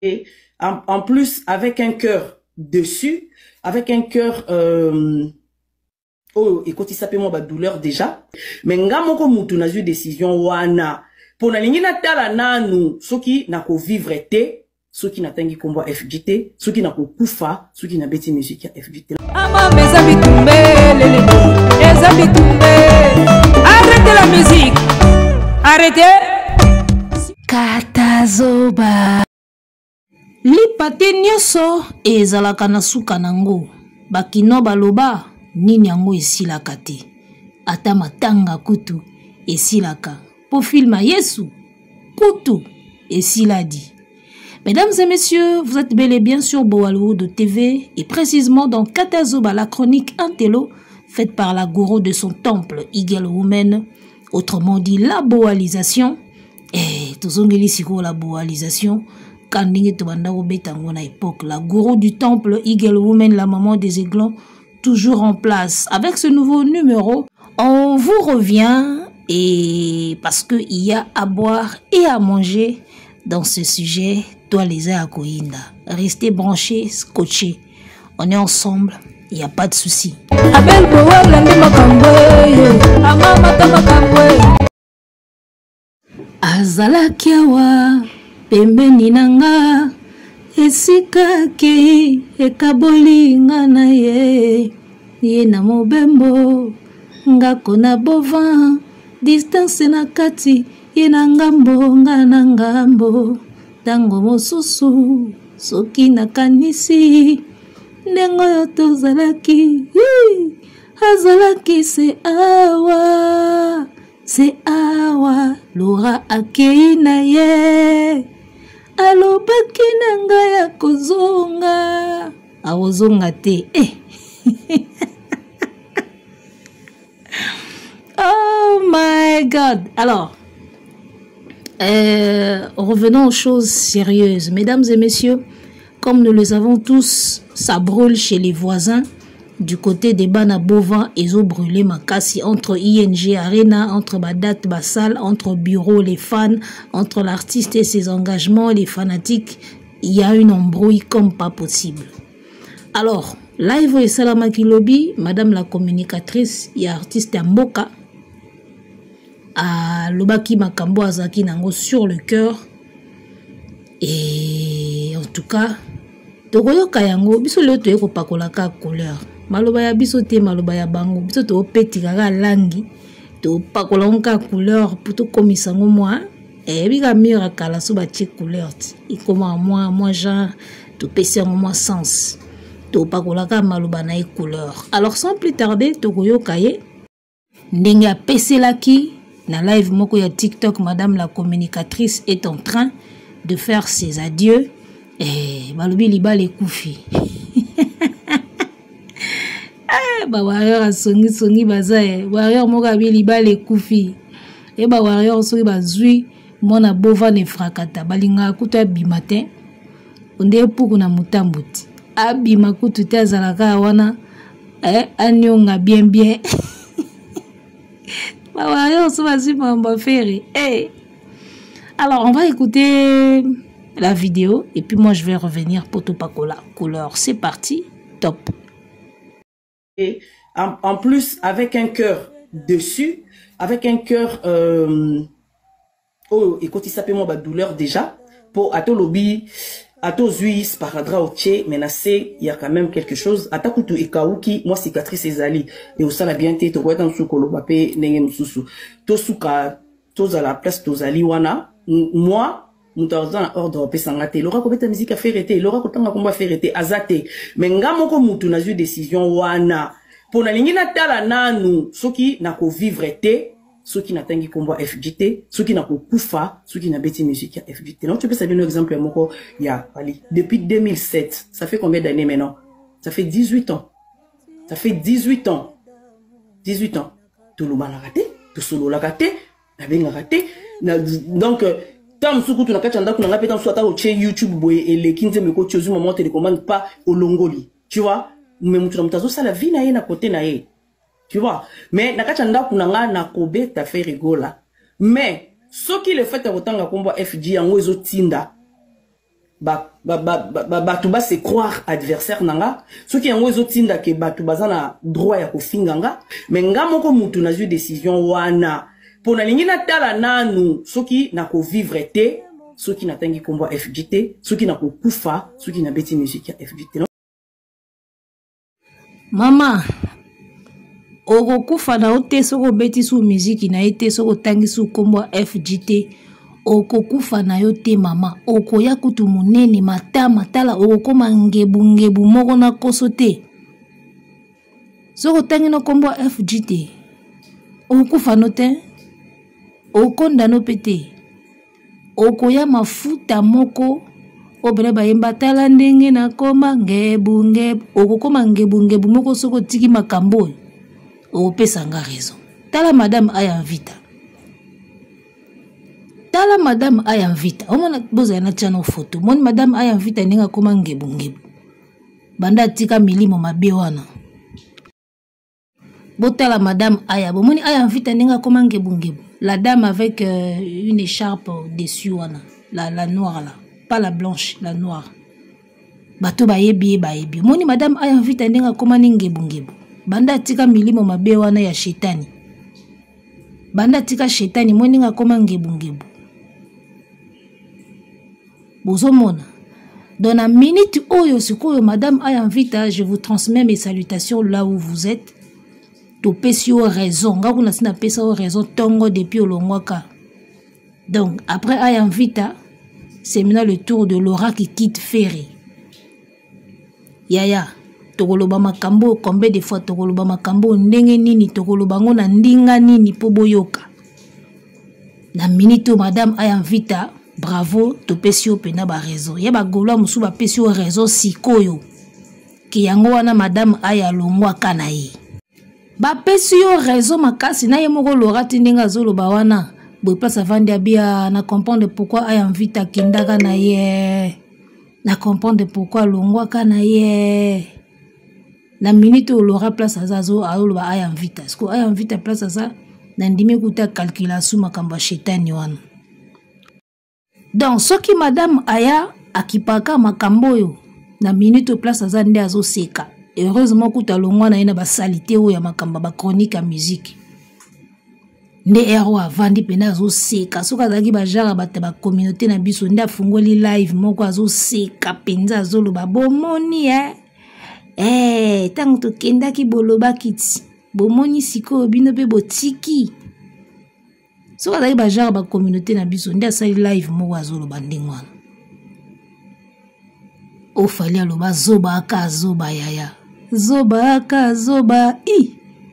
Et en plus, avec un cœur dessus, avec un cœur oyo ekotisa mpe mwa badouleur déjà. Mais nga moko mutu nazwi décision wana mpo nalingi natala nanu soki nakovivre te, soki natangi nkombo ya FG te, soki nakokufa, soki nabeti musique ya FG te. Amama eza bitumbe lele, eza bitumbe. Arrêtez la musique, arrêtez. Katazoba. Lipa te nyonso ezalaka na suka nango. Bakino baloba nini yango esilaka te. Ata matanga kutu esilaka. Po film ya Yesu kutu esiladi. Mesdames et messieurs, vous êtes bel et bien sur Boalwood TV et précisément dans Katazoba, la chronique Intello faite par la gourou de son temple, Eagle Woman, autrement dit la boalisation. Eh, tozongeli sikoyo la boalisation ka ndenge tobanda kobeta yango na époque. La gourou du temple, Eagle Woman, la maman des aiglons, toujours en place. Avec ce nouveau numéro, on vous revient et parce que il y a à boire et à manger dans ce sujet, toi les Akoinda. Restez branchés, scotchés. On est ensemble, il n'y a pas de souci. Abel Bowala nde makambo ye, amamata makambo ye. Azalaki awa pembeni na nga, esika akei ekaboli nga na ye. Ye na mobembo, ngako na bovan, distance na kati, ye na ngambo, nga na ngambo. Tango mosusu soki nakanisi ndenge oyo tozalaki, hi, azalaki se awa, se awa. Laura akei na ye, alobaki na ngai akozonga, akozonga te. Oh my God. Alors, revenons aux choses sérieuses. Mesdames et messieurs, comme nous le savons tous, ça brûle chez les voisins. Du côté des Bana Bova, ils ont brûlé makasi entre ING Arena, entre Badat Bassal, entre bureau, les fans, entre l'artiste et ses engagements, les fanatiques. Il y a une embrouille comme pas possible. Alors, live et Salamaki Lobi, madame la communicatrice et artiste ya mboka, a lobaki makambo azaki nango sur le cœur. Et en tout cas, tokoyoka yango, biso leo toye kopakola ka couleur. Maloba ya biso te, maloba ya bango. Biso topetika ka langi, topakola ngo ka couleur pour tokomisa ngo mwa. Eh, bika mur ya kala so batie couleur ti. Ekoma mwa, mwa genre, topesi yango mwa sens. Topakola ka maloba na ye couleur. Alors sans plus tarder, tokoyoka ye ndenge apeselaki na live moko ya TikTok. Madame la communicatrice est en train de faire ses adieux. Eh, balobi libala ekufi. Eh, ba warrior asongi songi baza, eh. Warrior moko abi libala ekufi. Eh, ba warrior soki bazwi mwana bova na efrakata, balingaka kutu abima te. Onde puku na mutambu ti. Abima kutu te, azalaka wana, eh, anionga bien bien. Ba warrior so bazwi mambo affaire. Eh. Alors, on va écouter la vidéo et puis moi je vais revenir pour tout pakola couleur. C'est parti, top. Et en plus, avec un cœur dessus, avec un cœur oyo ekotisa pe mwa ba douleur déjà po ato lobi ato zwi sparadrap otie, mais na se il y a quand même quelque chose. Ata kutu ekauki mwa cicatrice ezali et osala bien te, tokoyeta mosusu koloba pe ndenge mosusu tosuka tozala place tozali wana. Moi moto aza na ordre opesanga te, Laura kobeta musique affaire te, Laura kotanga kombo affaire te, aza te. Mais nga moko mutu nazwi décision wana mpo nalingi natala nanu soki nakovivre te, soki natangi kombo ya FG te, soki nakokufa, soki nabeti musique ya FG te. Donc topesa bino exemple moko ya Fally depuis 2007, ça fait combien d'années maintenant? Ça fait 18 ans. Ça fait 18 ans. 18 ans. Tolobanaka te, tosololaka te, nabengaka te. Na, donc, tant mosusu kutu na kati ya ndako na ngai mpe, tant mosusu ata otie YouTube boye eleki nzembo ekoti, ozwi mama télécommande pas olongoli, tu vois. Mais motu na moto azosala vie na ye na côté na ye, tu vois. Mais na kati ya ndako na ngai nakobeta Ferre Gola, mais soki le fait ya kotanga kombo ya FG yango ezotinda bato ba, ba, ba, ba, ba se croire adversaire na nga, soki yango ezotinda ke bato baza na droit ya kofinga nga, mais nga moko mutu nazwi décision wana mpo nalingi natala nanu soki nakovivre te, soki natangi nkombo ya FG te, soki nakokufa, soki nabeti musique ya FG te. Mama, okokufa na yo te soki obeti su miziki na ye te, soki otangi su nkombo ya FG te, okokufa na yo te mama. Okoya kutu monene matama, tala okokoma ngebungebu moko na koso te. Soki otangi na nkombo ya FG te, okokufa no te, okonda no mpe te. Okoya mafuta moko oyo bana bayemba tala ndenge nakoma ngebu ngebu, okokoma ngebu ngebu moko soki otiki makambo oyo, okopesa nga raison. Tala madame Aya Mvita, tala madame Aya Mvita, omona bozala na tia no photo, moni madame Aya Mvita ndenge akoma ngebu ngebu banda atika milimo mabe wana. Botala madame Aya, bomoni Aya Mvita ndenge akoma ngebu ngebu, la dame avec une écharpe dessus wana, la noire là, pas la blanche, la noire. Bato bayebi ye, bayebi. Omoni madame Aya Mvita ndenge akoma ni ngebu ngebu banda atika milimo mabe wana ya shetani, banda atika shetani, moni ndenge akoma ngebu ngebu. Bozomona. Dans la minute oyo sikoyo madame Aya Mvita, je vous transmets mes salutations là où vous êtes. Topesi yo raison, nga kuna sina pesa yo raison tongo depuis olongwaka. Donc après Aya Mvita, c'est maintenant le tour de Laura qui quitte Ferré. Yaya, tokoloba makambo combien de fois, tokoloba makambo ndenge nini, tokoloba ngo na ndinga nini po boyoka. Na minute oyo madame Aya Mvita, bravo, topesi yo pena ba raison. Ya ba Gaulois mosusu bapesi yo raison sikoyo. Ki yango wana madame Aya longwaka na ye. Bapesi yo raison makasi na ye moko Laura ti ndenge azoloba wana. Boye place avandi abia na comprendre pourquoi Aya Mvita akendaka na ye. Na comprendre pourquoi alongwaka na ye. Na minute oyo Laura place aza azoloba Aya Mvita. Parce que Aya Mvita place aza na ndimi kuta calculation makambo ya shetani wana. Donc soki madame Aya akipaka makambo oyo na minute oyo place aza nde azoseka. Heureusement kuta alongwa na ye na basalite oyo ya makambo ya ba chronique ya musique. Nde ero avandi pena azoseka. Soki azalaki ba genre bato ya ba communauté na biso nde afungoli live moko azoseka mpenza, azoloba bomoni, eh? Eh, ntango tokendaki bolobaki ti bomoni sikoyo bino mpe botiki. Soki azalaki ba genre ba communauté na biso nde asali live moko azoloba ndenge wana. Ofali aloba zoba aka zoba yaya, zoba aka zoba i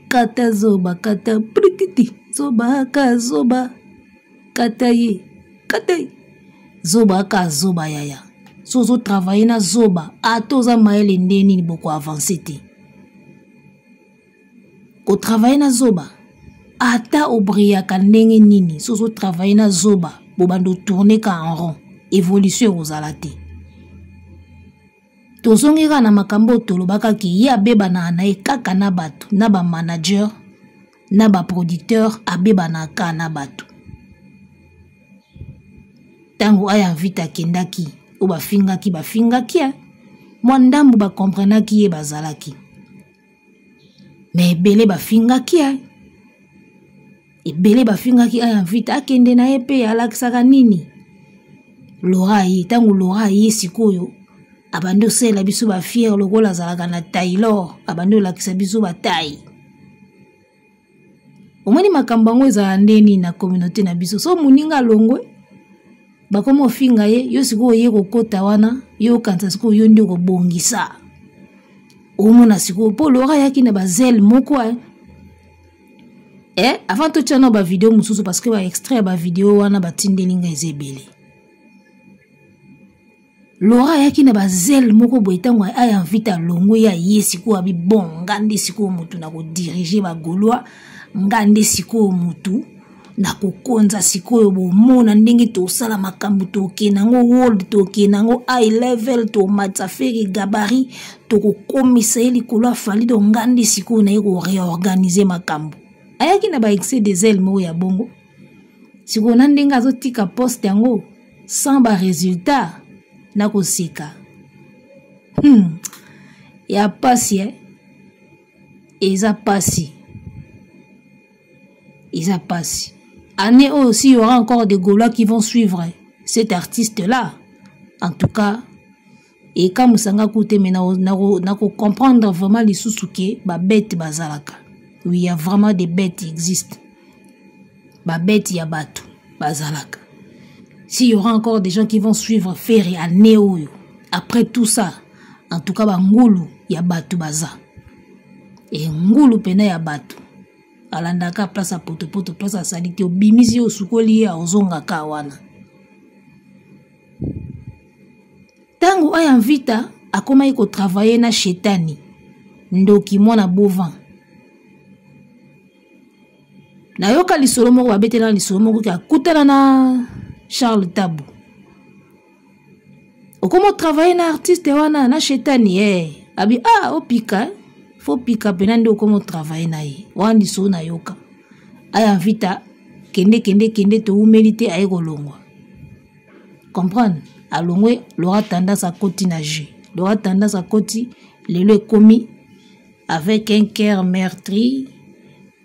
kata zoba kata prikiti, zoba aka zoba kata ye kata ye, zoba aka zoba yaya. So ozo travailler na zoba ata oza mayele nde nini boko avancer te. Ko travailler na zoba ata obrillaka ndenge nini, so ozo travailler na zoba bobanda otourner ka en rond, évolution ekozala te. Tozongi kaka na makambo oyo tolobaka ke ye abebanaka na ye kaka na bato, na ba manager, na ba producteur, abebanaka kaka na bato. Tango Aya Mvita akendaki, oyo bafingaki, bafingaki, hein? Mwa ndambu ba comprenaki ye bazalaki. Mais ebele bafingaki, hein? Ebele bafingaki Aya Mvita, akende na ye pe alakisaka nini? Laura aye, tango Laura aye sikoyo, abandi osalela biso ba fier lokola azalaka na Taylor, abandi olakisa biso ba taille. Omoni makambo yango ezala nde nini na communauté na biso? So moninga alongwe, bakoma ofinga ye, yo sikoyo oye kokota wana, yo okanisa sikoyo yo nde okobongisa. Omona sikoyo po Laura ayaki na ba zèle moko, hein. Eh, avant totia na ba vidéo mosusu parce que ba extrait ya ba vidéo wana batindeli nga eza ebele. Laura ayaki na ba zèle moko boye ntango aya Mvita alongwe ya ye sikoyo abi bon, nga nde sikoyo motu na kodiriger ba Gaulois, nga nde sikoyo motu na kokonza sikoyo bomona ndenge tosala makambo, tokende yango world, tokende yango high level, tomatisa Ferre gabarit, tokokomisa ye likolo ya Fally. Donc nga nde sikoyo naye koreorganiser makambo. Ayaki na ba excès de zèle moko ya bongo. Sikoyo na ndenge azotika poste yango sans ba résultat. Na koseka. Ya pasi eh? Eza pasi. Eza pasi. Année oyo aussi, il y aura encore des Gaulois qui vont suivre cet artiste-là. En tout cas, ekamusanga kute mais na ko comprendre vraiment lisusu ke ba bête bazalaka. Oui, il y a vraiment des bêtes qui existent. Ba bête ya batu bazalaka. S'il y aura encore des gens qui vont suivre Ferre année oyo, après tout ça, en tout cas ba ngulu ya batu baza. Et ngulu pena ya batu. Alandaka place ya potopoto, place ya salite, obimisi yo osukoli ye, ozongaka wana. Tango aya Mvita akomaki kotravailler na Shetani, ndoki mwana bovan. Nayoka lisolo moko, babetela lisolo moko ke akutana na Charles Tabu. Okoma travailler na artiste wana na Shetani eh. Abi ah opika, faut pika pena nde okoma travailler na ye. Wana lisolo nayoka. Aya Mvita kende kende kende toumeli te aye kolongwa. Comprendre? Alongwe Laura Tendance akoti na jeu. Laura Tendance akoti lelo ekomi avec un cœur meurtri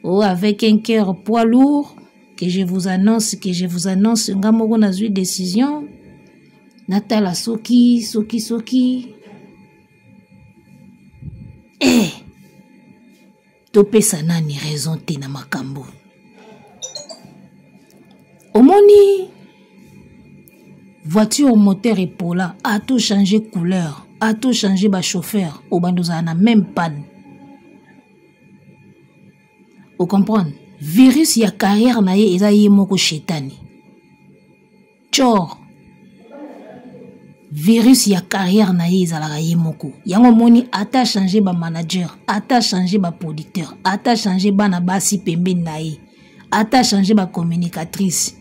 ou avec un cœur poids lourd que je vous annonce, que je vous annonce nga moko nazwi décision natala soki soki soki eh topesa nani raison te na makambo. Omoni voiture moteur epola, ato changer couleur, ato changer ba chauffeur, obanda ozala na même panne. O comprendre? Virus ya carrière na ye eza ye moko shetani. Tchor. Virus ya carrière na ye ezalaka ye moko. Yango moni ata changer ba manager, ata changer ba producteur, ata changer bana basi pembeni na ye, ata changer ba communicatrice.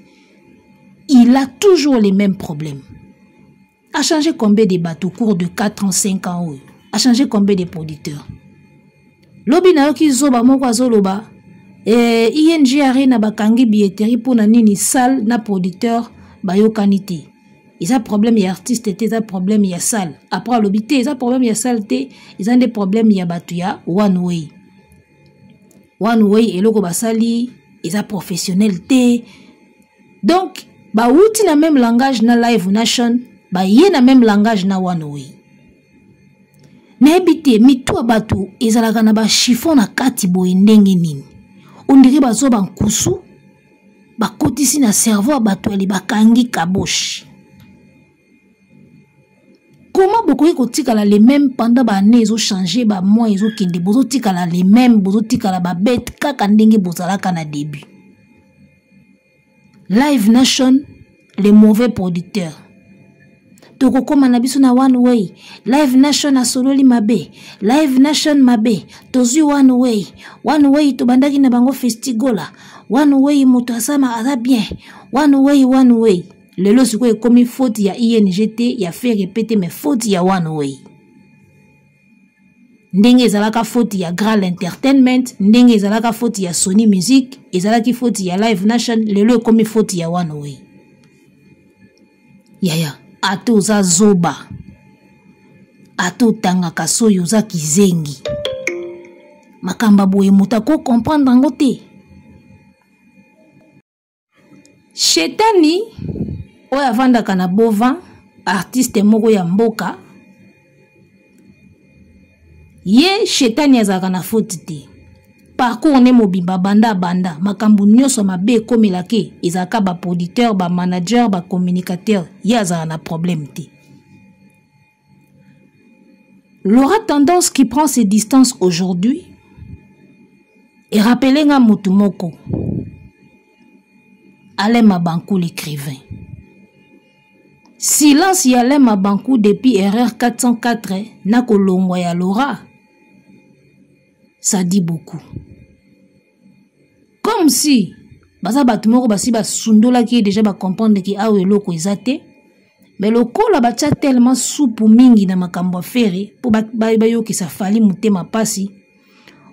Il a toujours les mêmes problèmes. A changé combien de bateaux au cours de 4 ans, 5 ans oyo? A changé combien de producteurs? Lobi nayoki zoba moko azoloba, ING Arena bakangi billetterie mpona nini salle na producteur bayokani te. Eza problème ya artiste te, eza problème ya salle. Après alobi te, eza problème ya salle te, eza nde problème ya bato ya one way. One way eloko basali eza professionnel te. Donc bawuti na même langage na Live Nation, baye na même langage na one way. Nayebi te mitu ya bato ezalaka na ba chiffon na kati boye ndenge nini. On dirait bazo ba nkusu bakotisi na cerveau ya bato ya bakangi kaboche. Comment bokoki kotikala les mêmes pendant ba années ezo changer, ba mois ezo kende, bozo tikala les mêmes, bozo tikala ba bête kaka ndenge bozalaka na début. Live Nation, les mauvais producteurs. Tokokoma na biso na one way. Live Nation asololi mabe. Live Nation mabe. Tozwi one way. One way tobandaki na bango festigola. One way moto asama aza bien. One way, one way. Lelo sikoyo ekomi faute ya ING te, ya faire répéter, mais faute ya one way. Ndenge ezalaka faute ya Graal Entertainment, ndenge ezalaka faute ya Sony Music, ezalaki faute ya Live Nation, lelo ekomi faute ya one way. Yaya, ata oza zoba, ata otangaka soyi oza kizengi, makambo boye moto ako comprendre yango te. Shetani oyo avandaka na Bova, artiste moko ya mboka, ye Shetani azalaka na faute te. Parcours ne mobimba banda banda, makambo nyonso mabe ekomelake ezalaka ba producteur, ba manager, ba communicateur, ye azalaka na problème te. Laura Tendance qui prend ses distances aujourd'hui et rappelez nga mutu moko, Alain Mabankou l'écrivain. Silence ya Alain Mabankou depuis erreur 404 na kolongwa ya Laura, ça dit beaucoup. Comme si baza bato moko basi basundolaki ye déjà, ba comprendre ke awa eloko eza te. Mais lokola batia tellement supu mingi na makambo ya Ferre po bayokisa Fally motema pasi.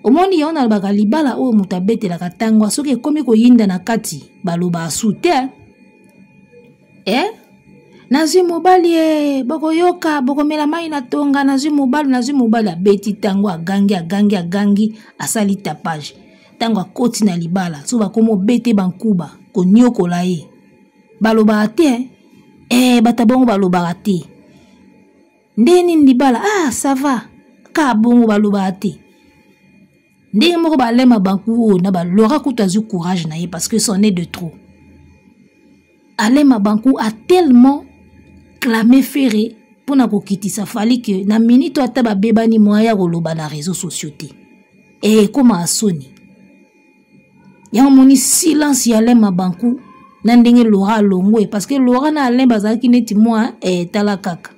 Omoni yango nalobaka libala oyo moto abetelaka tangwa soki ekomi koyinda na kati baloba asu te. Nazwi mobali e, bokoyoka, bokomela mai na tonga, nazwi mobali, nazwi mobali. Abeti ntango agangi, agangi, agangi, asali tapage. Ntango akoti na libala, so bakomi obete bankuba, konyokola ye. Balobaka te, eh, bato bongo balobaka te. Ndenge nini libala? Ah, ça va. Kaka bongo balobaka te. Ndenge moko balema banku oyo na balora kutu azwi courage na ye parce que c'en est de trop. Alain Mabankou a tellement clamé Ferré mpo na kokitisa Fally que na minute ata babebani moyen ya koloba na réseaux sociaux te. E ekoma soni. Yango moni silence ya Alain Mabankou na ndenge Laura alongwe parce que Laura na Alain bazalaki neti mwa eh, tala kaka.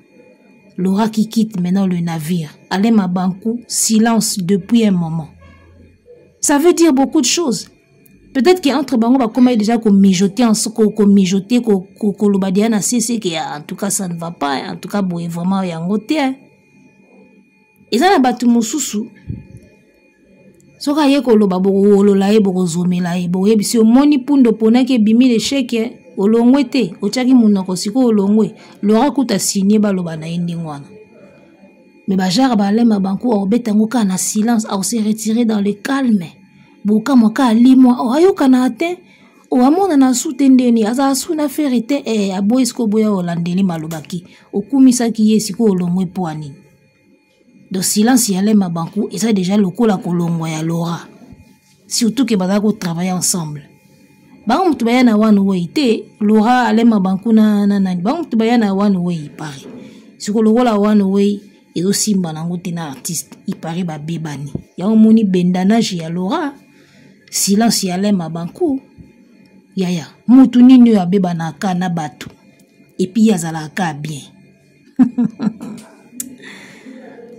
Laura qui quitte maintenant le navire. Alain Mabankou, silence depuis un moment. Ça veut dire beaucoup de choses. Peut-être que entre bango bakomaki déjà komijoter, komijoter, koloba deya na sese ke en tout cas ça ne va pas, en tout cas boye vraiment yango te. Eza na bato mosusu soki aye koloba bokowolola ye, bokozomela ye, bokoyebisi omoni pundo ponaki ebimi l'échec, olongwe te, otiaki monoko sikoyo olongwe. Laura kuta signe baloba na ye ndenge wana. Mais bajare balema banku akobeta yango kaka na silence, akose retirer dans le calme. Bokamwa kaka alimwa, oh, ayokana te, oh, amonana su te ndeni azala su na fere te, eh, aboyi sikoyo boya olandeli malobaki okumisaki ye sikoyo olongwe mpo ya nini? Donc silence ya Lema Banku eza déjà lokola kolongwa ya Laura, surtout que bazala kotravailler ensemble. Bango moto baya na one way te, Laura Alema Banku na nani, bango moto baya na one way ipare. Sikoyo lokola one way ezosimba nango te na artiste ipare babebani. Yango moni bendanage ya Laura, silence ya Lema Banku. Yaya mutu nini oyo abebanaka na bato epuis ye azalaka ka bien.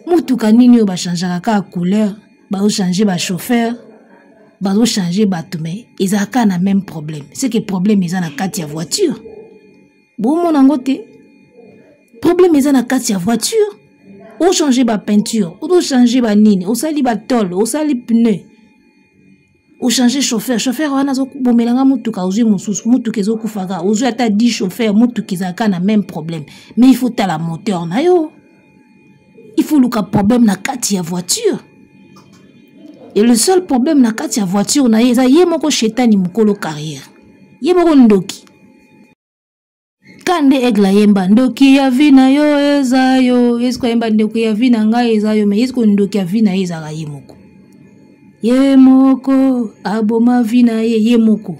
Mutuka nini oyo bachangeaka kaka couleur, bazochange bachauffeur, bazochange bato, mais ezalaka kaka na même problème. C'est que problème eza na kati ya voiture, bomona yango te. Problème eza na kati ya voiture, ochange bapeinture, ochange banini, osali batole, osali pneu, ochange chauffeur, chauffeur wana azobomela nga motuka, ozwi mosusu, motuka ezokufaka, ozwi ata 10 chauffeur, motuka ezalaka na même problème. Mais il faut tala moteur na yo, il faut luka problème na kati ya voiture. Et le seul problème na kati ya voiture na ye eza ye moko shetani mokolo carrière, ye moko ndoki. Ka nde aigle ayemba ndoki ya vi na yo eza yo, yesu ayemba ndoki ya vi na ngai eza yo, mais yesu ndoki ya vi na ye ezalaka ye moko, ye moko aboma vi na ye, ye moko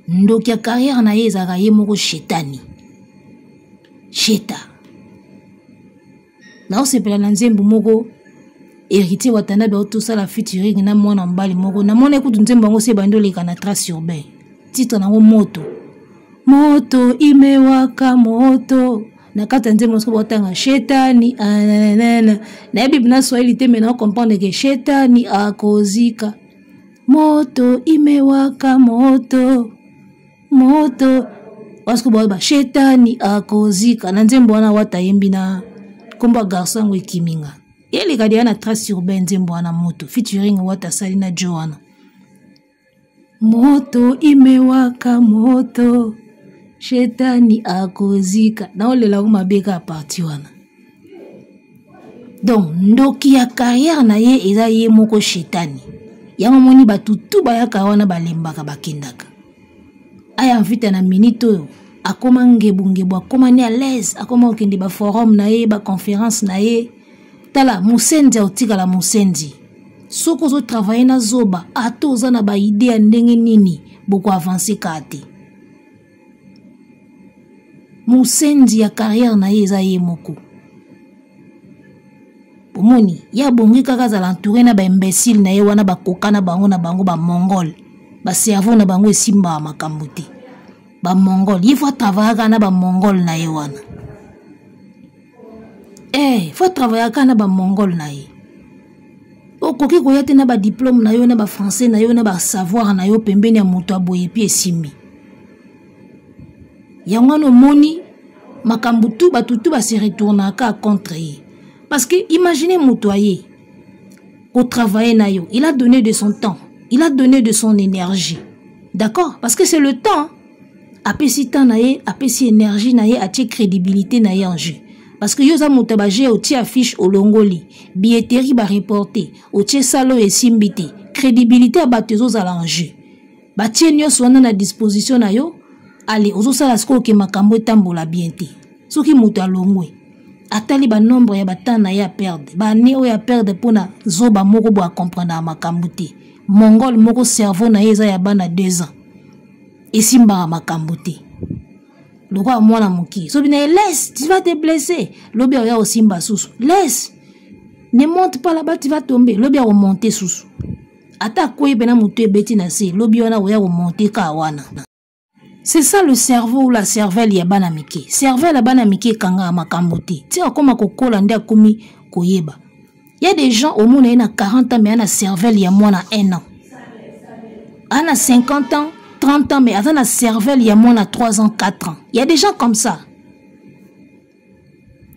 ndoki ya carrière na ye ezalaka ye moko shetani sheta. Naosepela na nzembo moko Héritier Watanabe autosala featuring na mwana mobali moko, namoni kutu nzembo yango se ebandi oleka na Trace Urbain, titre nango moto moto imewaka moto. Na kati ya nzembo soko botanga shetani ananana, nayebi na Swahili te, mais na comprendre que shetani akozika moto imewaka moto moto, parce que ba shetani akozika. Na nzembo wana wata yembi na kombo ya garçon yango ekiminga eleka deya na Trace Urbain, nzembo wana moto featuring wata asali na jo wana moto imewaka moto shetani akozika. Naolela ngo mabe kaka parti wana. Donc ndoki ya carrière na ye eza ye moko shetani. Yango moni bato tu bayaka wana balembaka bakendaka. Aya mvita na minute oyo akoma ngebungebu, akoma ne à l'aise, akoma kokende ba forum na ye, ba conférence na ye. Tala mosenzi aotikala mosenzi. Soki ozotravaille na zoba, ata oza na ba idée ya ndenge nini, boko avancer kaka te. Mosenzi ya carrière na ye eza ye moko. Bomoni, ye abongi kaka azala entouré na ba imbécile na ye wana, bakoka na bango na bango ba mongol, ba cerveau na bango esimbaka makambo te. Ba mongol, ye faut travailler kaka na ba mongol na ye wana. Faut travailler kaka na ba mongol na ye. Okoki koya te na ba diplôme na yo, na ba français na yo, na ba savoir na yo pembeni ya moto aboye pi esimbi. Yango wana omoni makambo tu bato tu ba se retournaka contre ye. Parce que imaginez moto aye ko travailler na yo, il a donné de son temps, il a donné de son énergie. D'accord? Parce que c'est le temps. Apesi temps na ye, apesi énergie na ye, atie crédibilité na ye en jeu. Parce que yo oza moto ya baje, otie affiche olongoli, billetterie ba reporter, otie salo esimbi te, crédibilité ya bato ezozala en jeu. Batie nyonso wana na disposition na yo, ale ozosala sikoyo ke makambo etambola bien te. Soki moto alongwe, atali ba nombre ya ba temps na ye ya perdre, ba année oyo ya perdre mpona zoba moko boye akomprendaka makambo te. Mongol moko cerveau na ye eza ya bana 2 ans, esimbaka makambo te. Lokola mwana moke, soki na ye laisse, tu vas te blesser, lobi oya osimba susu, laisse, ne monte pas là-bas, tu vas tomber, lobi akomonte susu. Ata akwei pena motu ebeti na se, lobi wana oya komonte kaka wana. C'est ça le cerveau ou la cervelle ya bana mike. Cervelle ya bana mike ekangaka makambo te. Ti akoma kokola nde akomi koyeba. Y a des gens au monde na 40 ans mais ana cervelle ya mwana 1 an. Ana 50 ans, 30 ans mais aza na cervelle ya mwana 3 ans, 4 ans. Y a des gens comme ça.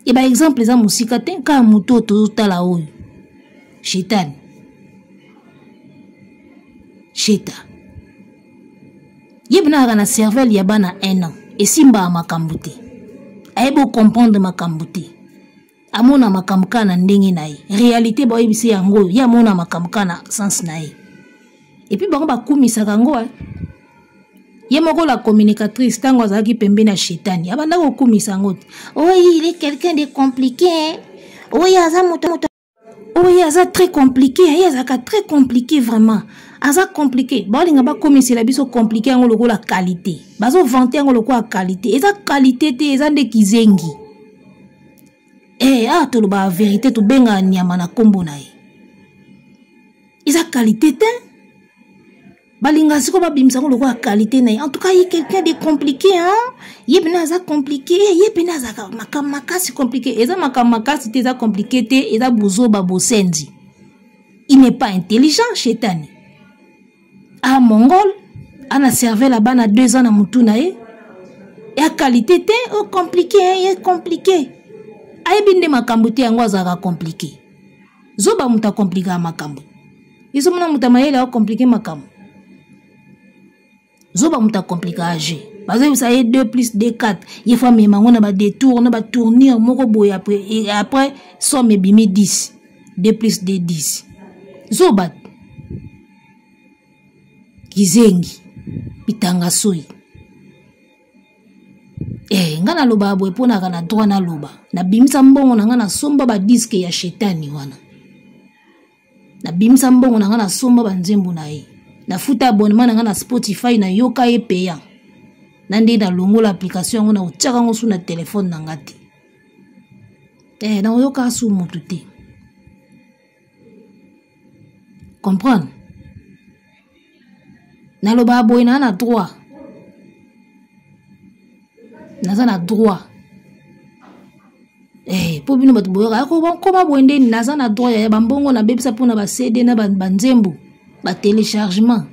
Et ba exemple eza mosika te, kaka moto oyo tozotala oyo. Shetani. Sheta. Ye bina kaka na cervelle ya bana 1 an. Esimbaka makambo te. Ayebi comprendre makambo te. Amona makambo kaka na ndenge na ye. Réalité bayebisi yango oyo, ye amona makambo kaka na sens na ye. Et puis bango bakumisaka yango, hein. Ye moko la communicatrice ntango azalaki pembeni ya Shetani, abanda kokumisa yango te. Oyo il est quelqu'un de compliqué, hein. Oyo aza moto, moto. Oyo aza très compliqué, ye azalaka très compliqué vraiment. Aza compliqué. Baolinga bakomisela biso compliqué yango lokola qualité. Bazo vanter yango lokola qualité. Eza qualité te, eza nde kizengi. Eh, toloba vérité, tobenga nyama na kombo na ye. Eza qualité te. Balinga siko babimisa yango lokola qualité na ye. En tout cas, ye quelqu'un de compliqué, hein? Ye pena aza compliqué, ye pena azalaka makambo makasi compliqué. Eza makambo makasi te, eza compliqué te, eza bozoba bosenzi. Il n'est pas intelligent, Shetani. Ah, mongol, ana cervelle ya bana 2 ans na mutu na ye. Ya qualité te, oh, compliqué, hein? Ye compliqué. Ayebi nde makambo te, yango azalaka compliqué. Zoba moto akomplikaka makambo. Ezomona moto ya mayele akomplike makambo. Zoba moto akomplikaka jeu. Bazoyebisa ye 2 plus 2 4. Ye fo amema yango na ba détour, na ba tournure moko boye après, et après somme ebimi 10. 2 plus 2 10. Zoba. Kizengi. Bitanga soyi. Eh, nga nalobaka boye mpo naka na droit naloba. Nabimisa mbongo na nga nasomba ba disque ya Shetani wana. Nabimisa mbongo na nga nasomba ba nzembo na ye. Nafuta abonnement na nga na Spotify, nayoka ye payant. Na nde nalongola application yango, nakotiaka yango su na telefone na nga te. Eh, nakoyoka su motu te. Comprendre? Nalobaka boye na na droit. Naza na droit. Eh, po bino bato boyoka, ako bakoma boye nde naza na droit ya bambongo nabebisa mpona ba CD na ba nzembo, ba téléchargement.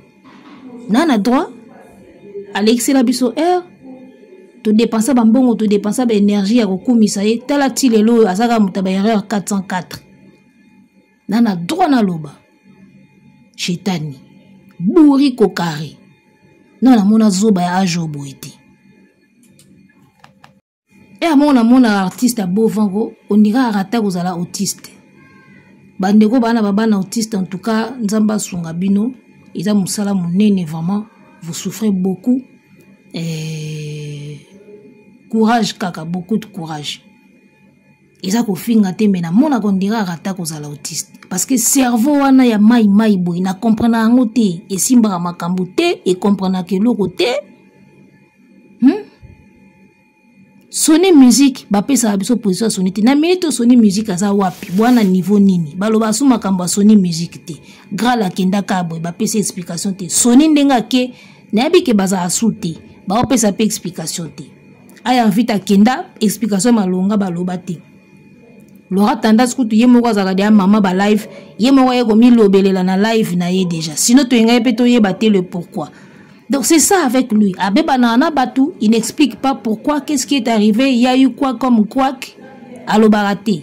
Na na droit alekisela biso heure, todepensa bambongo, todepensa ba énergie ya kokumisa ye. Tala ti lelo oyo azaka moto ya ba erreur 404. Na na droit naloba. Shetani bourri kokare. Na namona zoba ya age oyo boye te. E amona namona artiste ya Bovango, ondira arata kozala autiste. Bandeko bana ba bana autiste, en tout cas Nzambe asunga bino, eza mosala monene vraiment, vous souffrez beaucoup. Eh, courage kaka, beaucoup de courage. Eza kofinga te, mais namona kondira arata kozala autiste parce que cerveau wana ya mai mai boye na comprendre yango te, esimbaka makambo te, e comprenaka eloko te. Sony Music bapesaka biso position ya Sony te. Na minute oyo Sony Music aza wapi? Bwana niveau nini? Baloba asu makambo ya Sony Music te. Gral akendaka boye, bapesa explication te. Sony ndenge ake, nayebi ke bazala su te. Baopesa pe explication te. Aya vite akenda, explication malonga baloba te. Laura Tendance kutu ye moko azalaka deya mama ba live, ye moko aye komilobelela na live na ye déjà. Sinon toyenga ye pe toyeba te le pourquoi. Donc c'est ça avec lui. Abeba na na batu, il n'explique pas pourquoi, qu'est-ce qui est arrivé, il y a eu quoi comme quoi, alobaka te.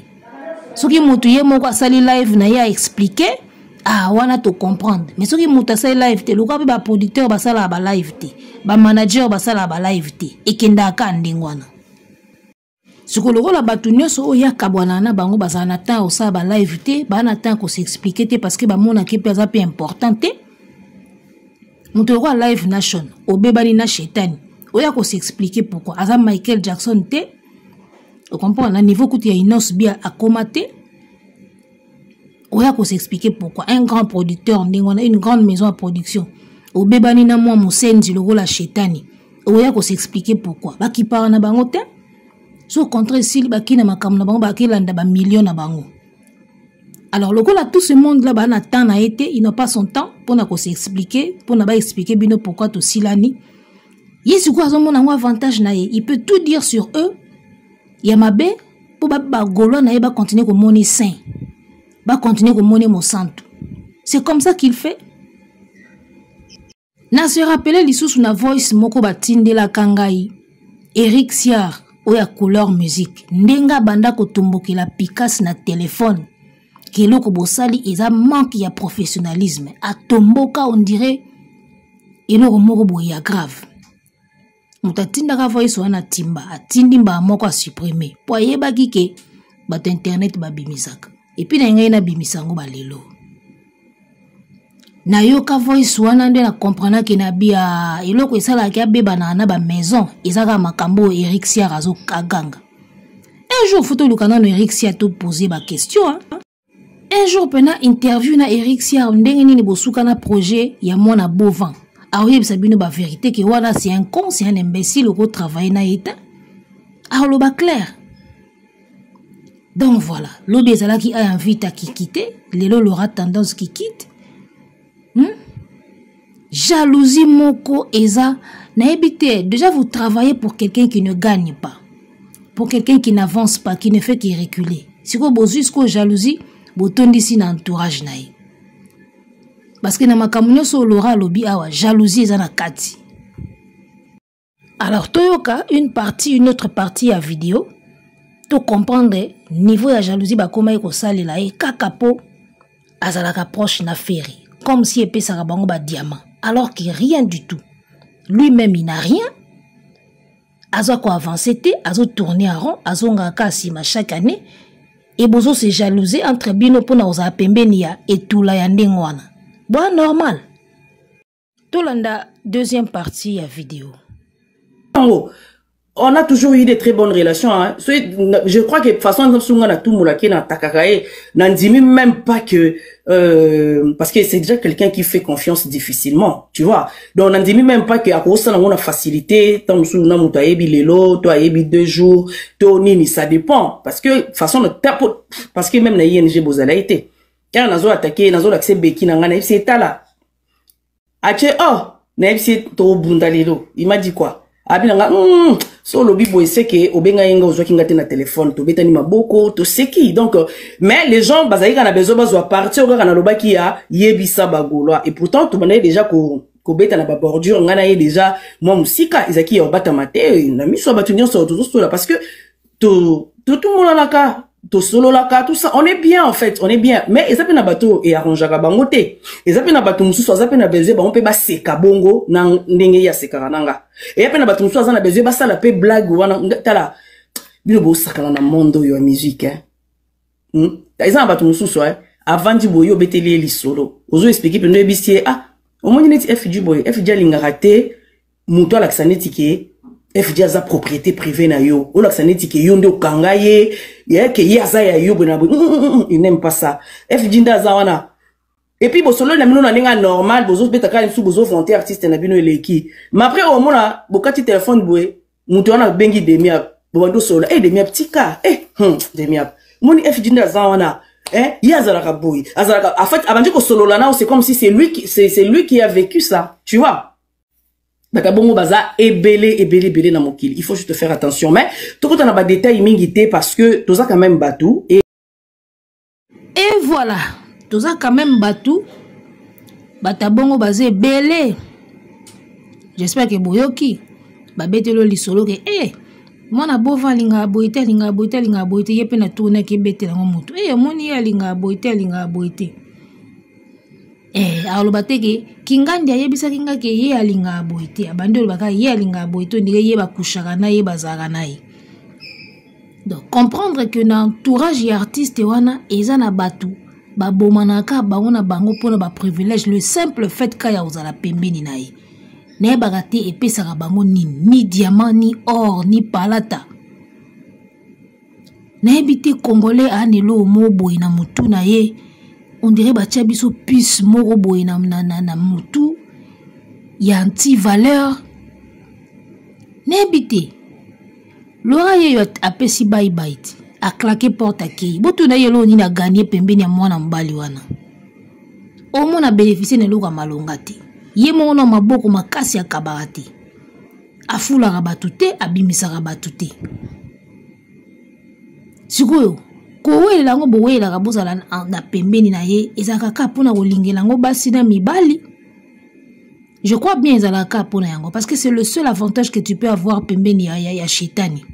Soki mutu ye moko asali live na ye a expliquer, Ah, wana to comprendre. Mais soki moto asali live te, lokola mpe baproducteur basalaka ba live te, bamanager basalaka ba live te, ekendaka kaka ndenge wana. Sikoyo lokola bato nyonso oyo akabwana na bango bazala na temps ya kosala ba live te, baa na temps ya kosexplike te parce que bamonaki mpe aza mpe important te. Moto lokola Live Nation obebani na shetani oyo akosexplike pourquoi aza Michael Jackson te, ocomprendre na niveau kutu ya Innoss'B akoma te. Oya kosexplike pourquoi un grand producteur ndenge wana, une grande maison ya production obebani na mwa mosenzi lokola shetani, oya kosexplike pourquoi bakipaka na bango te. So contrat esili baki na makambo na bango, bakilanda bamillion na bango. Alors lokola tout ce monde là baa na temps na ye te, il n'a pas son temps mpona kosexplike, mpona baexplike bino pourquoi tosilani. Ye sikoyo azomona yango avantage na ye, il peut tout dire sur eux ya mabe mpo bagaulois na ye bacontinue komoni saint, bacontinue komoni mosantu. C'est comme ça qu'il fait. Na se rappeler lisusu na voice moko batindelaka ngai Eric Siar oyo ya couleur musique, ndenge abanda kotombokela Picasse na telefone ke eloko bosali eza manque ya professionnalisme. Atomboka on dirait eloko moko boye ya grave. Moto atindaka voice wana timba, atindi mbala moko asupprime po ayebaki ke bato internet babimisaka. Epuis na ngai nabimisa yango balelo. Nayoka voice wana nde na comprendre ke na bia eloko esalaka abebana na ba maison eza kaka makambo oyo Eric Siar azokaganga. Un jour faut toluka nano Eric Siar to poser ba question, hein? Un jour pena interview na Eric Siar ndenge nini bosuka na projet ya mwana Bovan. Aoyebisa bino ba vérité ke wana c'est un con, c'est un imbécile oko travailler na ye te. Aoloba clair. Donc voilà, lobi ezalaki a invite à kikite, lelo l'aura tendance qui quitte. Jalousie moko eza nayebi te, déjà vous travaillez pour quelqu'un qui ne gagne pas, pour quelqu'un qui n'avance pas, qui ne fait que reculer. Sikoyo bozwi sikoyo jalousie botondisi na entourage na ye. Parce que na makambo nyonso Laura alobi awa, jalousie eza na kati. Alors toyoka une partie, une autre partie ya vidéo to comprendre niveau ya jalousie bakomaki kosalela ye kaka po azalaka proche na Ferre, comme si epesaka bango ba diamant, alors que rien du tout. Lui-même il n'a rien, aza ko avancer te, azo tourner en rond, azongaka kaka nsima chaque année, et bozo se jalouser entre bino mpona kozala pembeni ya etula ya ndenge wana. Boa normal. Tolanda deuxième partie ya vidéo. On a toujours eu des très bonnes relations, hein. Je crois que de toute façon, nous avons tout moulaké dans Takakae. N'en même pas que, parce que c'est déjà quelqu'un qui fait confiance difficilement, tu vois. Donc, n'en dit même pas que à cause ça, on a facilité, tant que nous avons ayebi lelo, toi ayebi 2 jours, to nini, ça dépend. Parce que, de toute façon, parce que même la ING Bozala été. Car nazo attaqué, nazo l'accès Beki nanga, c'est là. Ache, oh, nayebisi tobunda lelo. Il m'a dit quoi? Abi nanga, so lobi boye seke obenga yenga ozwaki nga te na téléphone, tobetani maboko, toseki. Donc, mais les gens bazali kana besoin bazwa partir kaka na lobaki ya yebisa ba Gaulois. Et pourtant tobandaki déjà ko kobeta na ba bordure nga na ye déjà moi musika ezaki ya obata mate na miso ya bato nyonso tozosola parce que to to tomonanaka tosololaka tout ça, on est bien en fait, on est bien. Mais eza pe na bato e arrangeaka bango te, eza pe na bato mosusu aza pe na besoin bango pe baseka bongo na ndenge ye asekaka na nga, eya pe na bato mosusu aza na besoin basala pe blague wana. Tala bino bosakana na monde oyo ya musique, hein? Eza na bato mosusu, hein? Avandi boye obeteli ye lisolo, ozo expliquer mpe ndo oyebisi ye, ah, omoni neti FG boye, FG alingaka te moto alakisa neti ke FG aza propriété privée na yo, olakisa neti ke yo nde okanga ye, ye ke ye aza ya yo boye na boye. Il n'aime pas ça. FG nde aza wana. Et puis bosololi na bino na ndenge normal, bozobeta kaka lisusu, bozovanter artiste na bino eleki. Mais après omona bokati téléphone boye, moto wana abengi Demiap, bobandi osolola, eh Demiap tika, eh, Demiap. Moni FG nde aza wana. Eh, ye azalaka boye, azalaka, en fait abandi kosolola nao, c'est comme si c'est lui qui, c'est, c'est lui qui a vécu ça, tu vois. Bato bongo baza ebele ebele ebele na mokili, il faut juste faire attention. Mais tokota na ba détail mingi te parce que toza quand même bato et Et voilà, toza quand même bato, bato bongo baza ebele. J'espère que boyoki babetelo lisolo ke eh mwana bova alingaka boye te, alingaka boye te, alingaka boye te, ye pe na tournaki ebetela ngo moto. Eh, omoni ye alingaka boye te, alingaka boye te. Eh, aloba te ke kingandi ayebisaki nga ke ye alingaka boye te, abandi olobaka ye alingaka boye te, ondire ye bakushaka na ye, bazalaka na ye. Donc comprendre que na entourage ya artiste wana eza na bato babomanaka bango na bango mpona baprivilège, le simple fait ka ya kozala pembeni na ye, nayebaka te epesaka bango nini, ni diamant ni or ni palata. Nayebi te, congolais aa na eloko moko boye na motu na ye, on dirait batia biso puce moko boye na motu ya anti valeur. Nayebi te, Lora yeyo apesi bye-bye te, aklake porte, akei. Botuna ye eloko nini aganye pembeni ya mwana mobali wana, omona bénéficie na eloko ya malonga te. Ye moko na maboko makasi akabaka te, afulaka bato te, abimisaka bato te. Sikoyo kowelela yango, bowelelaka bozala na pembeni na ye, ezalaka kaka mpona kolingela yango basi na mibali. Je crois bien ezalaka kaka mpona yango, parce que c'est le seul avantage que tu peux avoir pembeni ya shetani.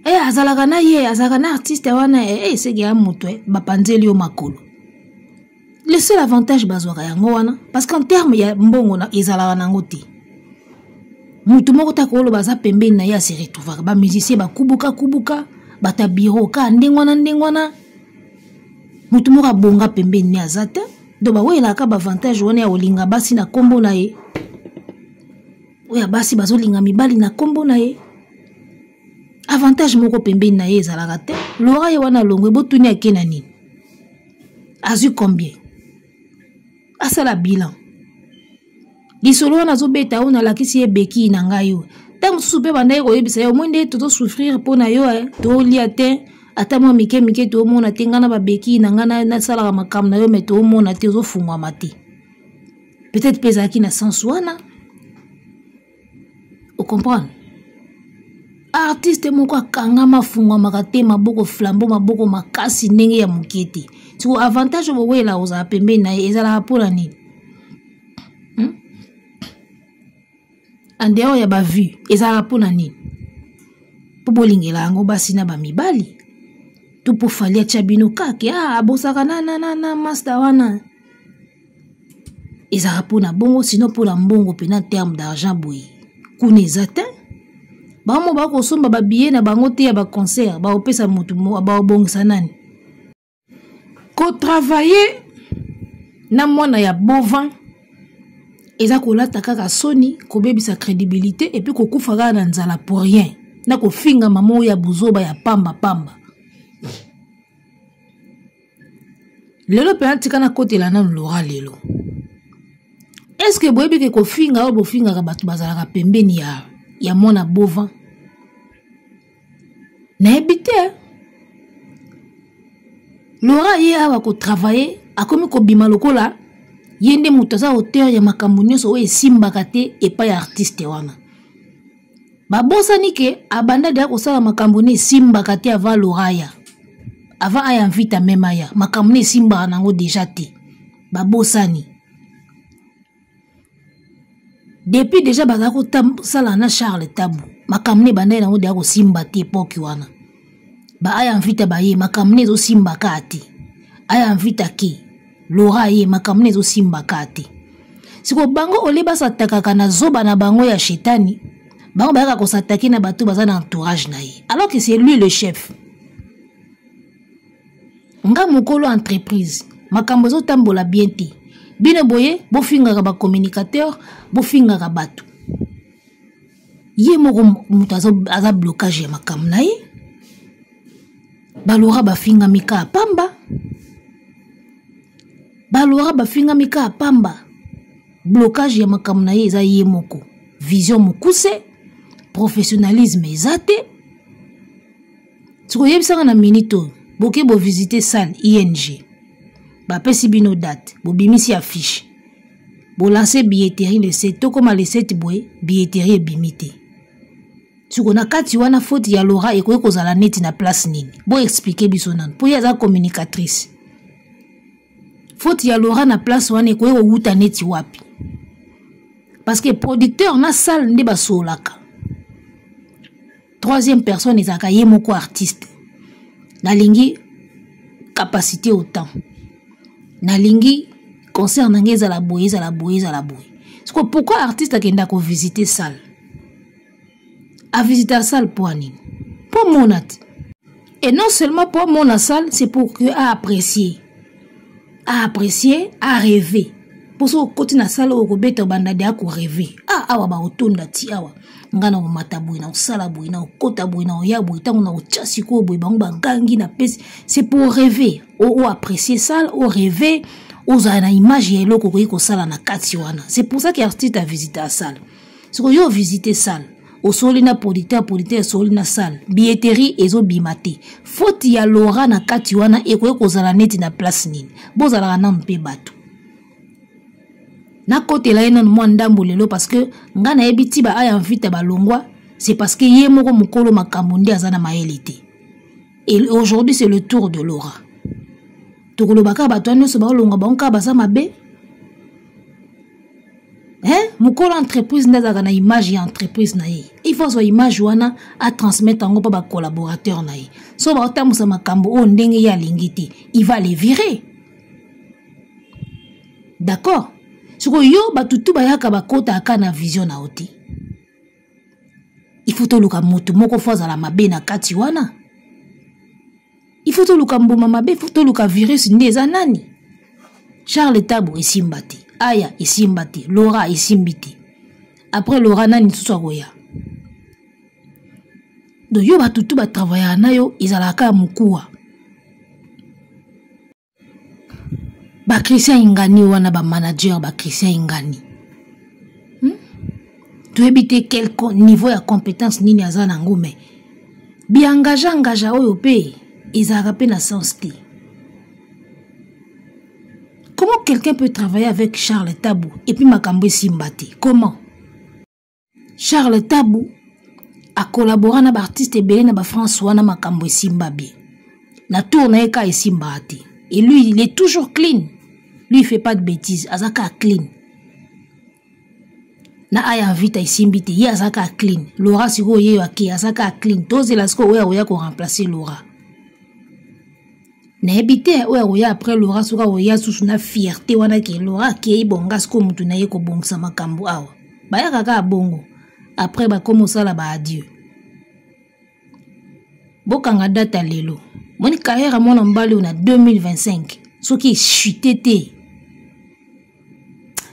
E azalaka na ye, azalaka na artiste wana, e eseki ya moto, bapanzeli yo makolo. Le seul avantage bazwaka yango wana, parce qu'en terme ya mbongo ezalaka nango te. Motu moko taka oloba aza pembeni na ye, ase retrouvaka bamusicien bakubuka kubuka, bato ya biro ka ndenge wana ndenge wana, motu moko abonga pembeni ne aza te. Donc bawelaka baavantage wana ya kolinga basi na nkombo na ye, oyo ya basi bazolinga mibali na nkombo na ye, avantage moko pembeni na ye ezalaka te. Lora ye wana alongwe, botuni ake na nini, azwi combien, asala bilan. Lisolo wana azobeta oyo nalakisi ye beki na ngai oyo, ntango mosusu mpe bandaki koyebisa ye omoi nde tozosouffrir mpo na yo, tolia te ata mwa mike mike, toomona te ngai na babeki na ngai nasalaka makambo na yo, me toomona te ozofungwama te. Peut-être mpe ezalaki na sens wana, ocomprendre. Artiste moko akangama, afungwamaka te, maboko flambeau, maboko makasi ndenge ya moke te. Siko avantage oyo bowela kozala pembeni na ye ezalaka mpona nini? En dehors ya bavue, ezalaka mpona nini? Mpo bolingela yango basi na bamibali, to mpo Fali atya bino kake, ah, abosaka na master wana, ezalaka mpona bongo. Sino mpona mbongo mpena, terme d'argent boye kuna eza te. Bango bakosomba babiye na bango te ya baconcert, bakopesa motu, bakobongisa nani. Kotravaille na mwana ya bovin eza kolata kaka soni, kobebisa crédibilité, epuis kokufa kaka na nzala pour rien, na kofinga mama oyo ya buzoba ya pamba pamba. Lelo mpenza tika nakotela nanu Lora lelo. Estce boyebi ke kofinga oyo bofingaka bato bazalaka pembeni ya mwana bovin? Nayebi te. Lora ye awa kotravaille, akomi kobima lokola ye nde moto aza auteur ya makambo nyonso oyo esimbaka te epai ya artiste wana. Babosani ke abanda deya kosala makambo ne esimbaka te avant Lora aya, avant aya mvita meme aya, makambo ne esimbaka nango deja te. Babosani depuis deja bazala kosala na Charles Tabu, makambo ne ebandaki nango deya kosimba te. Epoke wana ba aya mvita baye, makambo ne ezosimba kaka te. Aya mvita ke Lora ye, makambo ne ezosimba kaka te. Sikoyo bango olie basatakaka na zoba na bango ya shetani, bango bayaka kosatake na bato baza na entourage na ye, alors que c'est lui le chef. Nga mokolo entreprise, makambo ezotambola bien te, bino boye bofingaka bacommunicateur, bofingaka bato. Ye moko moto aza blocage ya makambo na ye. Balora bafingami kaka pamba, balora bafingami kaka pamba. Blocage ya makambo na ye eza ye moko, vision mokuse, professionnalisme eza te. Sikoyebisaka na minute oyo boke bovisite salle ing, bapesi bino date, bobimisi affiche, bolance billetterie le 7, tokóma le 7 boye billetterie ebimi te. Siko na kati wana faute ya Lora ekoki kozala neti na place nini? Boexplike biso nanu, mpo ye aza communicatrice. Faute ya Lora na place wana ekoki kowuta neti wapi? Parce que producteur na salle nde basololaka, troisième personne ezalaka ye moko artiste. Nalingi capacité autant, nalingi Concert na ngai ezala boye, ezala boye, ezala boye. Siko pourquoi artiste akenda ko visiter salle? A visiter salle pour nini? Pour mona te. Et non seulement pour mona salle, c'est pour que a apprécier. A apprécier, a rêver. Pour so okoti na salle oyo okobeta obanda de akorêver. Ah, awa bakotonda ti awa. Nga na komata boye, na kosala boye, na kokota boye, na koya boye, ntango na kotya sikoyo boye, bango bagangi na pesi. C'est pour rêver. O, o apprécier salle, o rêver, ozala na image ya eloko okoki kosala na kati wana. C'est pour ça que artiste a visité la salle. Sikoyo yo visiter salle, osoli na producteur, producteur esoli na salle, billetterie ezobima te. Faute ya Laura na kati wana ekoki kozala neti na place nini? Bozalaka nanu mpe bato. Nakotela ye nanu mwa ndambo lelo parce que nga nayebi ti ba aya mvita balongwa, c'est parce que ye moko mokolo makambo nde aza na mayele te. Et aujourd'hui c'est le tour de Laura. Tokoloba kaka bato wana nyonso baolongwa bango kaka baza mabe. Hein? Mokolo entreprise nde azalaka na image ya entreprise na ye. Il faut azwa image wana a transmettre yango mpo ba collaborateur na ye. So baotambusa makambo oyo ndenge ye alingi te, il va les virer. D'accord? Sikoyo yo bato tu bayaka bakotaka na vision na yo te. Il faut toluka moto moko fo azala mabe na kati wana. Il faut toluka mbuma mabe, faut toluka virus nde eza nani? Charles Tabu esimba te, Aya esimba te, Laura esimbi te. Après Laura nani lisusu akoya? Donc yo bato tu batravaillaka na yo ezalaka ya mokuwa. Ba Christian Ingani wana ba manager ba Christian Ingani. Toyebi te quel niveau ya compétence nini aza nango, mais bi engagea engagea oyo pe ezalaka pe na sens te. Comment quelqu'un peut travailler avec Charles Tabu et puis makambo esimba te? Comment? Charles Tabu a collabora na ba artiste ebele na ba France wana makambo esimba bien. Na tour na ye ka esimba te. Et lui, il est toujours clean. Lui, il fait pas de bêtises. Azaka clean. Na aya vita esimbi te. Ye azaka clean. Laura sikoyo ye ake azaka clean. Tozela sikoyo oyo akoya ko remplacer Laura. Nayebi te oyo akoya après Laura soki akoya susu na fierté wana ke Laura akei bonga sikoyo mutu na ye kobongisa makambo awa. Bayaka kaka bongo. Après bakomi kosala ba adieu. Bokanga date ya lelo. Moni carrière ya mwana mobali oyo na 2025 soki echute te,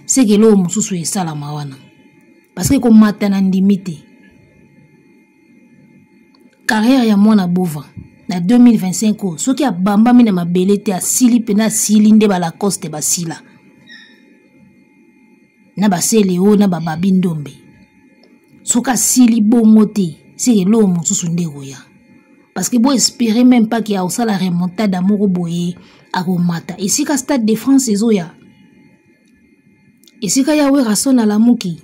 seke eloko mosusu esalama wana. Parce que komata na ndimi te. Carrière ya mwana Bova na 2025 oyo soki abambami na mabele te, asili pena, asili nde ba Lacoste basila na basele oyo na bababi ndombe. Soki asili bongo te, seke eloko mosusu nde ekoya. Parce que bo espérer même pas qu'il y a osala remontada moko boye akomata. Esika Stade de France ezoya. Esika ya Werrason alamuki.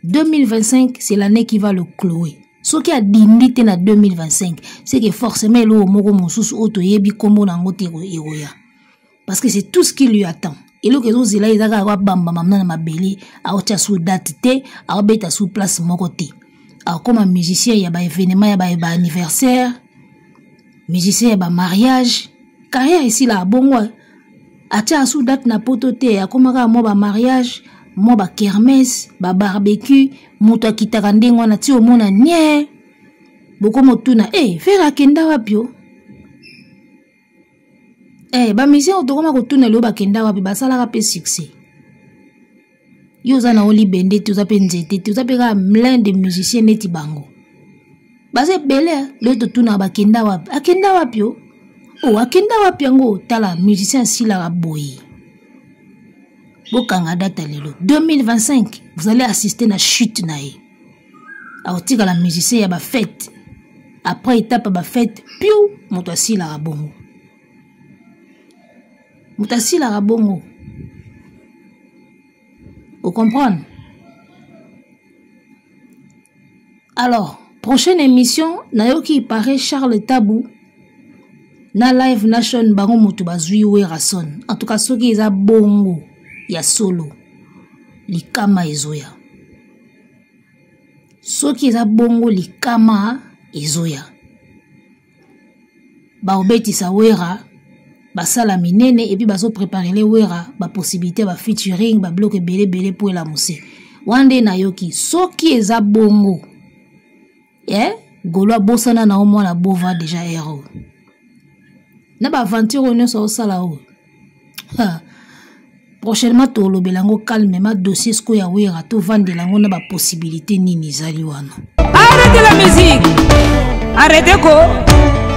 2025, c'est l'année qui va le clouer. Soki adindi te na 2025, c'est que forcément eloko moko mosusu oyo toyebi kombo na yango te ekoya. Parce que c'est tout ce qui lui attend. Eloko ezozela eza kaka abamba mama na mabele, aotia sous date te, aobeta sous place moko te. Akoma musicien ya ba événement ya ba anniversaire, musicien ya ba mariage, carrière esila bongo. Atia sous date na poto te, akoma kaka mwa ba mariage, mwa ba kermesse, ba barbecue, moto akitaka ndenge wana ti omona nye. Bokoma otuna, Ferre akenda wapi yo? Ba musicien oyo tokoma kotuna lelo bakenda wapi, basalaka pe succès. Yo oza na olibende te, oza pe nzete te, oza pe kaka plein de musiciens neti bango. Baza ebele, lelo totuna bakenda wapi? Akenda wapi yo? Oh, akenda wapi yango? Tala, musicien asilaka boye. Bokanga date lelo. 2025, vous allez assister na chute na ye. Akotikala musicien ya ba fête. Après étape ya ba fête, piou, moto asilaka bongo. Moto asilaka bongo. Vous comprenez? Alors, prochaine émission, nayoki paraît Charles Tabu na Live Nation bango moto bazwi Werrason. En tout cas, soki eza bongo ya solo, likama ezoya. Soki eza bongo likama ezoya. Baobetisa Wera Basala minene et puis bazo préparer les Wera ba possibilité ba featuring ba bloc ebele ebele po elamuse. Wana nde nayoki soki eza bongo. Eh, Golo abosana na mwana bova déjà hero. Na ba aventure oyo nyonso osala oyo. Ha. Prochainement tolobela yango calmement dossier sikoyo ya Wera, tovandela yango na ba possibilité nini ezali wana. Arrêtez la musique. Arrêtez ko.